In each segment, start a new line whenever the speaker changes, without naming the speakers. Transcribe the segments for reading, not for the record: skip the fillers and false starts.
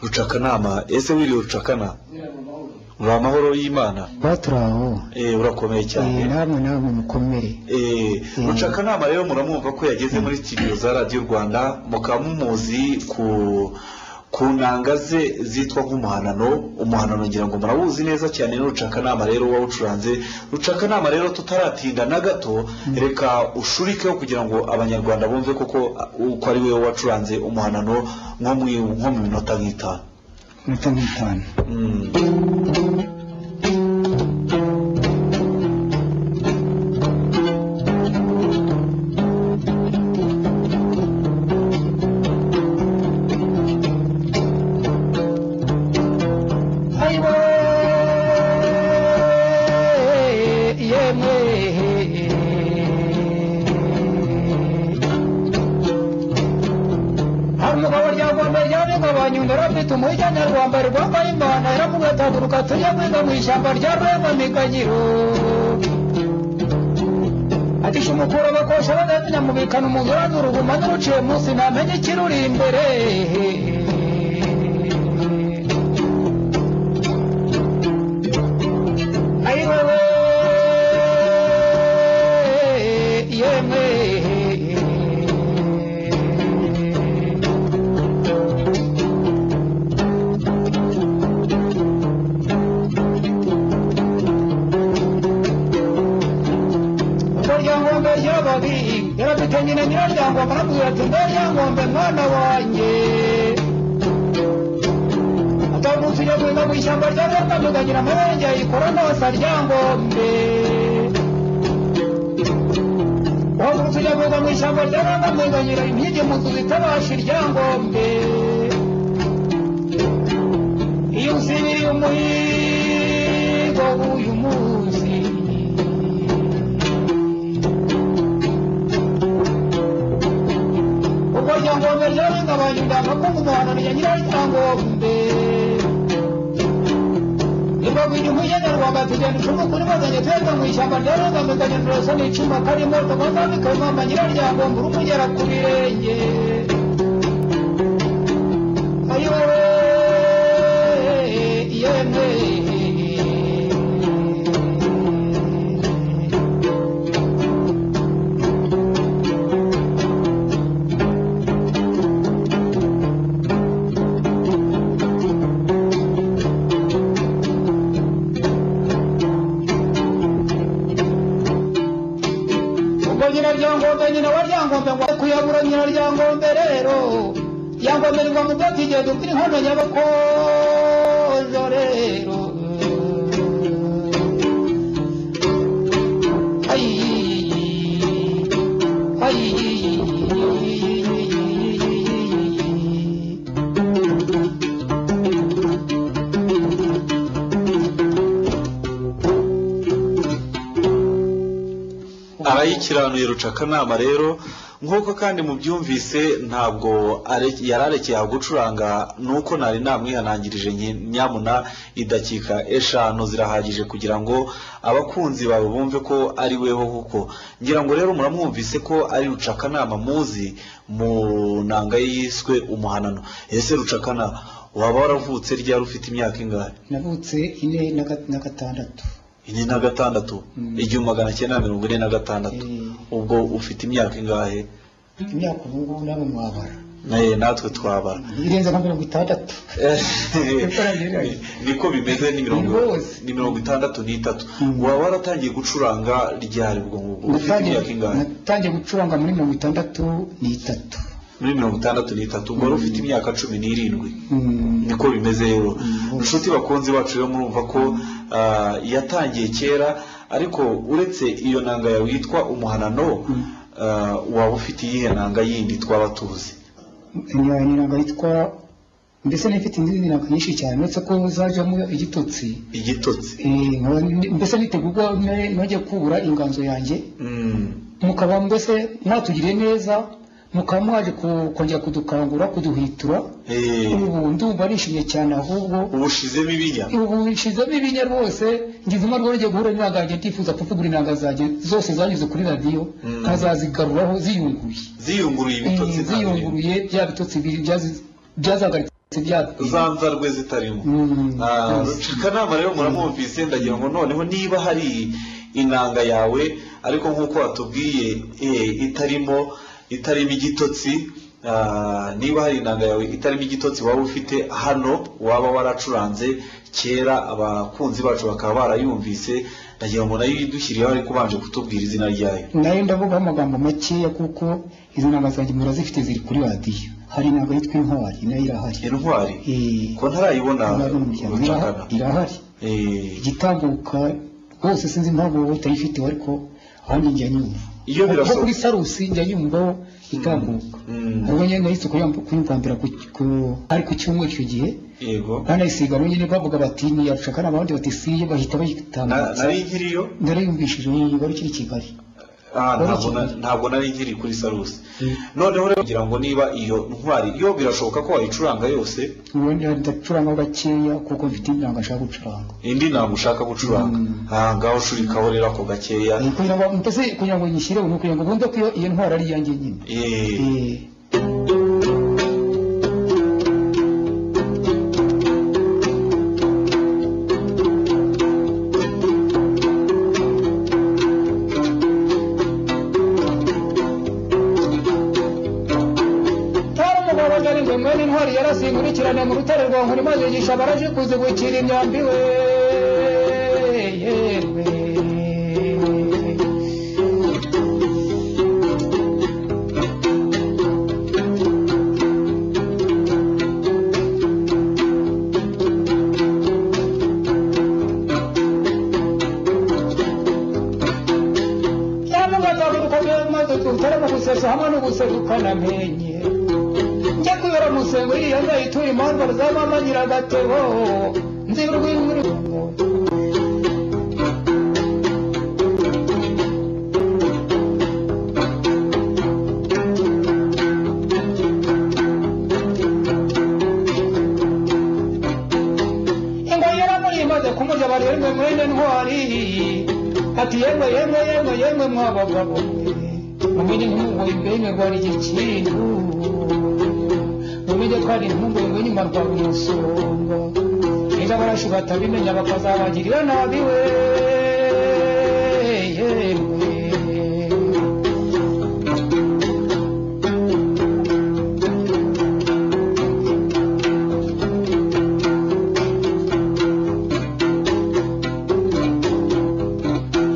Rucakanama. Ese wiriwe Rucakana? Uri amahoro y'Imana?
Baturaho.
Urakomeye cyane.
Namwe namwe mukomere.
Rucakanama rero muramwumva ko yageze muri studio za Radio Rwanda, mukaba mumuzi ku nanga ze zitwa nk'umuhanano. Umuhanano ngira ngo murawuzi neza cyane, ni Rucakanama rero wawucuranze. Rucakanama rero tutaratinda na gato, reka ushurikeho kugira ngo abanyarwanda bumve koko uko ari we wacuranze umuhanano nko mu minota nk'itanu.
Minota nk'itanu. Ishyamba rya Rwema-miganyiro atisha umukuru abakosha badamenya umugabane uruguma n'uruciye munsi namenye ikiruri imbere. Ayi wewe yemwe yarafite nyina nyiraryangombe aramubwira ati ndaryangombe mwana wanjye atambutse ujya guhinga mu ishyamba rya Rwema-miganyiro amabenge ayikora nose aryangombe. Wahagurutse ujya guhinga mu ishyamba rya Rwema-miganyiro impigi mu nzu zitabasha iryangombe. Iyo usibiriye umuhigo w'uyu munsi Ryangombe ryarengabanye ndanga kumva umuhanano ya nyiraryangombe. Nimba umunyarwanda tugenda icumu kuri bazanye twebwe mu ishyamba rya Rwema-miganyiro ndose n'icuma karimo rwamamika nyiraryangombe urumugera ku birenge. Ayi wowe yemwe nyina wa Ryangombe ngo kuyabura nyina Ryangombe rero Ryangombe ngo mudatige dukiri inkono nyabakojo rero. Ayi ayi
arayikiranuye Rucakanama rero nk'uko kandi mubyumvise ntabwo yararekeye aho gucuranga, nuko nari namwihanangirije nyamuna idakika 5 zirahagije kugira ngo abakunzi bawe bumve ko ari weho kuko. Ngira ngo rero muramwumvise ko ari Rucakanama muzi mu nanga yiswe umuhanano. Ese Rucakana waba waravutse ryari, ufite imyaka ingahe?
Navutse 46.
46, 1946. Ubwo ufite imyaka ingahe?
Imyaka ubu ngubu nabo mwabara.
Natwe twabara.
Irenze nka 60.
Niko bimeze, ni 63. Waba waratangiye gucuranga ryari ubwo ngubwo? Ufite imyaka ingahe?
Natangiye gucuranga muri 63.
Muri 63 ubwo wari ufite imyaka 17. Niko bimeze rero. Inshuti bakunzi bacu rero murumva ko yatangiye kera, ariko uretse iyo nanga yawe yitwa umuhanano, waba ufite iyihe nanga yindi twaba tuzi?
Ni nanga yitwa mbese nifite izindi nanga nyinshi cyane uretse ko zajamo igitotsi.
Igitotsi.
Mbese nitegurwa nongeye kubura inganzo yanjye. Mukaba mbese mwatugiriye neza, mukaba mwaje kongera kudukangura kuduhitura. Ubu ndumva nishimye cyane, ahubwo
ubushizemo ibinya.
Ubu nshizemo ibinya rwose, ngize amahirwe yo guhura n'inanga yanjye, ndifuza kuvugura inanga zanjye zose zanyuze kuri radiyo nkazazigaruraho ziyunguruye.
Ziyunguruye ibitotsi,
ziyunguruye bya bitotsi byazagaritse.
Zanzarwe zitarimo. Rucakanama rero muramwumvise, ndagira ngo noneho niba hari inanga yawe ariko nk'uko watubwiye itarimo igitotsi, niba hari inanga yawe itarimo igitotsi waba ufite hano waba waracuranze kera abakunzi bacu bakaba barayumvise, ndagira ngo nayo idushyiriyeho ariko ubanje kutubwira izina ryayo.
Nayo ndavuga amagambo makeya kuko izo nanga zanjye murazifite ziri kuri radiyo. Hari inanga yitwa Intwari, nayo irahari.
Intwari? Ko ntarayibona?
Irahari. Igitambuka rwose sinzi impamvu wowe utayifite ariko ahandi njya nyumva.
Iyo birashoboka.
Kuri Sarusi njya nyumvaho itambuka. Ubwo nyine nahise kuyumvambira ari ku cyumweru icyo gihe.
Yego.
Banayisiga nyine bavuga bati ni ya Rucakanama, abandi bati siye, bahita bayitambutsa.
Nari nkiriyo?
Nariyumvishije wari ukiri i Kigali.
Ntabwo nari nkiri kuri Sarusi. Noneho rero kugira ngo niba iyo ntwari yo birashoboka ko wayicuranga yose.
Ubundi ndacuranga gakeya kuko mfite inanga nshaka gucuranga.
Indi nanga ushaka gucuranga. Ngaho ushurikaho rero ako gakeya.
Kugira ngo mbese kugira ngo nyishyire ubu kugira ngo bumve ko iyo ntwari ari iyanjye nyine. Sinkurikirane mu rutare rwa Nkuri maze yigisha abaraje kuzibukira imyambi we yewe. Yamugazaguruka maze tutaramo gusesa hamwe no guserukana menye. Njya kwibera musengo iriya nzayitura imandwa za mama Nyiragatebo nzirw'inkuru. Ingo yaramuri imaze kumurya barerwe mwene Ntwari ati yemwe yemwe yemwe yemwe mwabagabo mumenye ntungo imbenye rwari igikindu mumenye twari intungo inyuma rwa Umusonga ejo abarashi batabimenya bakazabagirira nabi we yemwe.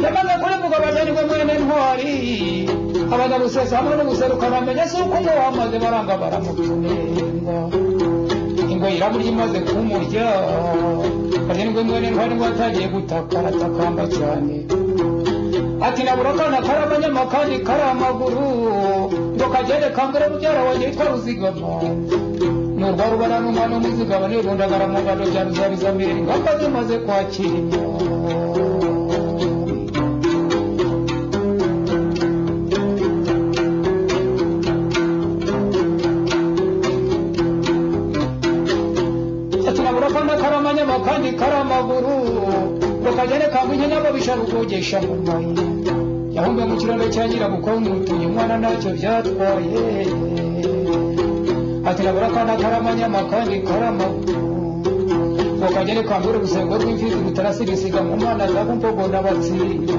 Yamaze kurivuga bajanirwe mwene Ntwari abagabo hamwe no guseruka bamenya si uko ngo wamaze baranga baramucunenga. Ingo iramurya imaze kumurya bajanirwe mwene Ntwari ngo atangiye gutaka aratakamba cyane ati nabura akana kari amanyama kandi kari amaguru ngo kagende kambure mubyara wanjye witwa Ruzigama n'urwa rubara n'umwana w'umuzigama nirundagara mu ngando bya Ruzabizamire ingamba zimaze kwakira imyambi. Kandi kari amaguru ngo kagende kangwa inyanya babisha rugogesha mu mayira yahumbe mu kirondo cya nyirabukwe w'umutuye umwana ntacyo byatwaye ati nabura akana kari amanyama kandi kari amaguru ngo kagende kangure urusengo rw'imfizi rutarasiga mu mwana za Mpogo n'Abatsinda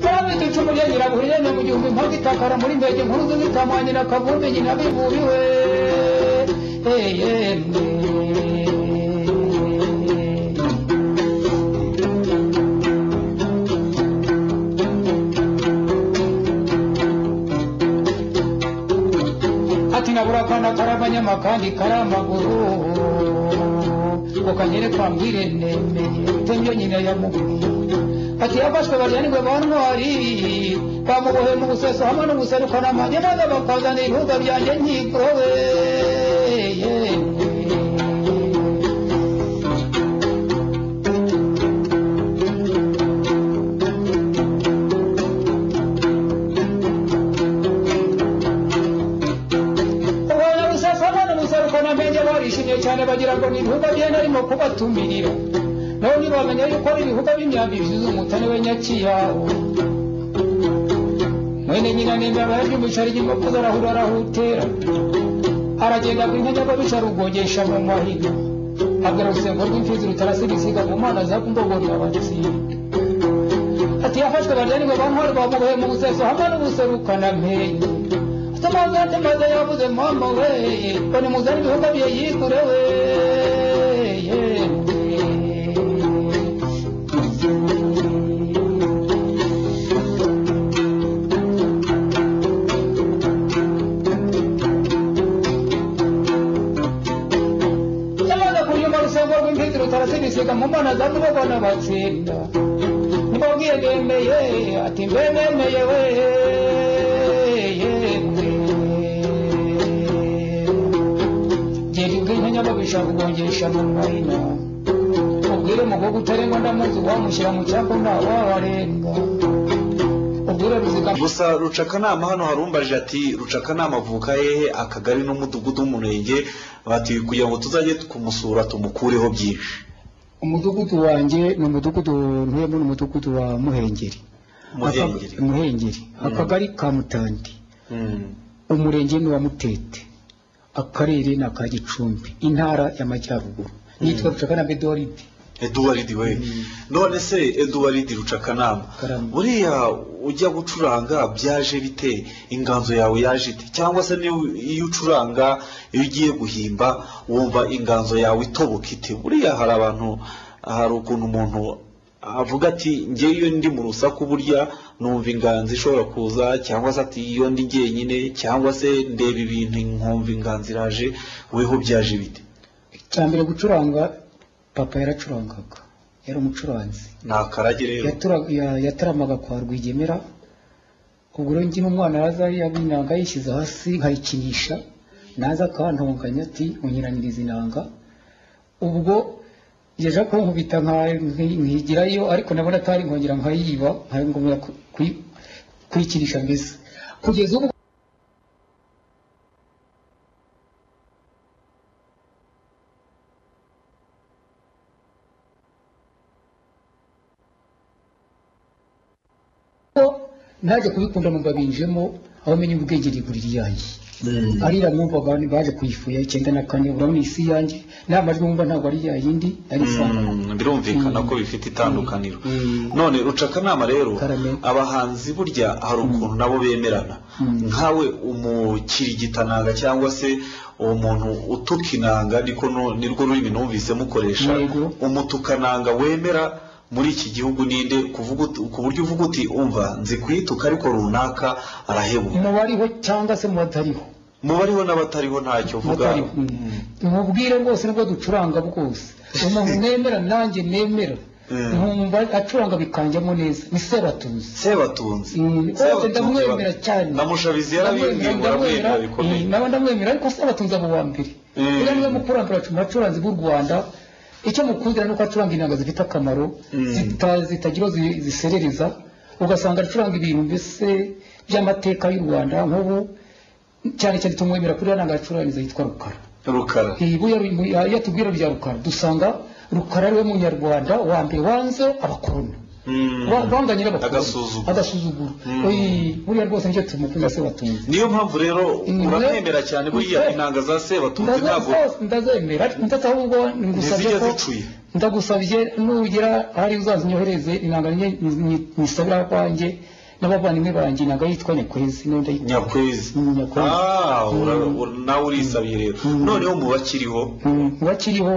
yarabita icumu rya nyirabuhuri yemye mu gihumbi impanga itakara muri mbege nkuru zitamwanye na Kavumbi nyina bivubiwe yemwe. Ati nabura akana kari amanyama kandi kari amaguru ngo kagere kwambwire nemeye bitembyo nyina yamubwiye ati yafashwe baryanirwe ba Ntwari bamubohe mu buseso hamwe no guserukana amanye maze bakazana ibihuga byanjye nkikorowe yemwe. Barishimye cyane bagira ngo ni ibihuga bye narimo kubatumirira none bamenya yuko ari ibihuga by'imyambi byuzuye umutane we Nyakiyawo mwene nyina nemba abaryumvise ari inkoko zarahura arahutera Aragenda bw'inkenya bica rugogesha mu mahina. Abwira Rusengo rw'imfizi rutarasiga mu mana za kumbogorera abatsinda. Ati yafashwe baryanirwa bantwari bamugoye mu buseso hamwe n'ubuserukana mpenye. Atamaze maze yavuze mama we, bani muzani ibihuga bye yikure we. Rutarasiga mu mana za mubona batsinda. Nibabwiye nemeye ati mbe nemeye we. Genda ubwenge nyababisha kugongesha mu mahina. Ubwire mugogo utarengwa ndamuzi wamushyira mu cyambu ntawarenga.
Gusa Rucakanama hano harumbaje ati Rucakanama avuka hehe, akagari n'umudugudu w'umurenge, bati kugira ngo tuzajye kumusura tumukureho byinshi.
Umudugudu wanjye ni umudugudu ntuyemo, ni umudugudu wa Muhengeri. Muhengeri, akagari ka Mutandi, umurenge ni wa Mutete, akarere ni aka Gicumbi, intara y'Amajyaruguru. Nitwa Rucakanama Edouard.
Edouard we. None se Edouard Rucakanama, buriya ujya gucuranga byaje bite? Inganzo yawe yaje ite? Cyangwa se iyo ucuranga, iyo ugiye guhimba wumva inganzo yawe itoboka ite? Buriya hari abantu, hari ukuntu umuntu avuga ati njye iyo ndi mu rusaku burya numva inganzo ishobora kuza, cyangwa se ati iyo ndi njyenyine, cyangwa se ndeba ibintu nkumva inganzo iraje. Weho byaje bite?
Icya mbere gucuranga, papa yaracurangaga, yari umucuranzi.
Ni akarage rero.
Yataramaga kwa Rwigemera. Ubwo rero njye n'umwana araza inanga yishyize hasi nkayikinisha, naza akantonganya ati unyiraniriza inanga. Ubwo yaje kunkubita nkigirayo, ariko nabona atari nkongera nkayiba, nkangomera kuyikinisha mbese kugeza ubu. Naje kubikunda numva binjemo, aho menye ubwenge rigurira iyanjye. Arira numva baje kuyifuya 94, urabona isi yanjye n'amajwi numva ntabwo ari yayindi ari isanga.
Birumvikana ko bifite itandukaniro. None Rucakanama rero, abahanzi burya hari ukuntu nabo bemerana. Nkawe umukirigitananga cyangwa se umuntu utuka inanga, niko nirwo rurimi numvise mukoresha, umutukananga wemera muri iki gihugu ninde? Kuvuga ku buryo uvuga uti umva nzi kwituka ariko runaka arahebura.
Mu bariho cyangwa se mu batariho?
Mu bariho n'abatariho ntacyo uvuga.
Mubwire rwose nubwo ducuranga bwose, umuntu nemera nanjye nemera, nkumva acuranga bikanjyamo neza, ni Sebatunzi.
Sebatunzi
ndamwemera cyane.
Na Mushabizi yarabimbwiye, uramwemera bikomeye.
Nawe ndamwemera, ariko Sebatunzi abo wa mbere. Uriya niwe mukurambere wacu mu bacuranzi b'u Rwanda. Icyo mukundira nuko acuranga inanga zifite akamaro, zitagira ziserereza, ugasanga acuranga ibintu mbese by'amateka y'u Rwanda. Nk'ubu cyane cyane tumwemera kuri nanga acurangiza yitwa Rukara.
Rukara.
Iyo tubwira bya Rukara dusanga Rukara ariwe munyarwanda wa mbere wanze abakoroni. Banganye n'abakoroni. Agasuzuguro. Buriya rwose nicyo tumukunda Sebatunzi.
Niyo mpamvu rero uramwemera cyane. Buriya inanga za Sebatunzi ntabwo
ndazemera, ndetse ahubwo ngusabye ko ndagusabye nugira hari uzazinyohereze inanga nisabira kwanjye n'abavandimwe banjye, inanga yitwa Nyakwezi.
Nyakwezi. Nawe urisabiye rero. Noneho mu bakiriho,
mu bakiriho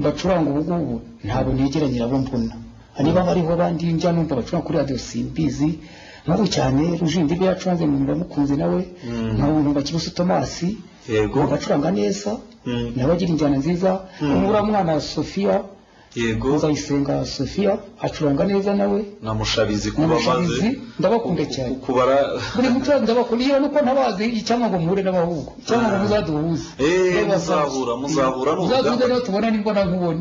bacuranga ubu ngubu ntabwo negeranye nabo mbona. Niba bariho bandi njya numva bacuranga kuri radio simbizi, nk'ubu cyane Rujindi ibyo yacuranze numva mukunze nawe, nkumva Kibuso Tomasi, yego bacuranga neza, nawe agira injyana nziza. Umura mwana Sofia,
yego
Nzayisenga Sofia acuranga neza nawe.
Na Mushabizi kuba maze
ndabakunda cyane
kubara
buri mucuranzi ndabakunda, iyo nuko ntabazi icyamwa ngo muhure n'abahungu, cyangwa ngo muzaduhuze.
Muzahura n'urugamba
muzaduhuze, tubona n'imbona nkubone.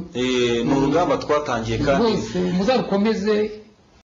Ni urugamba twatangiye kandi
rwose muzarukomeze.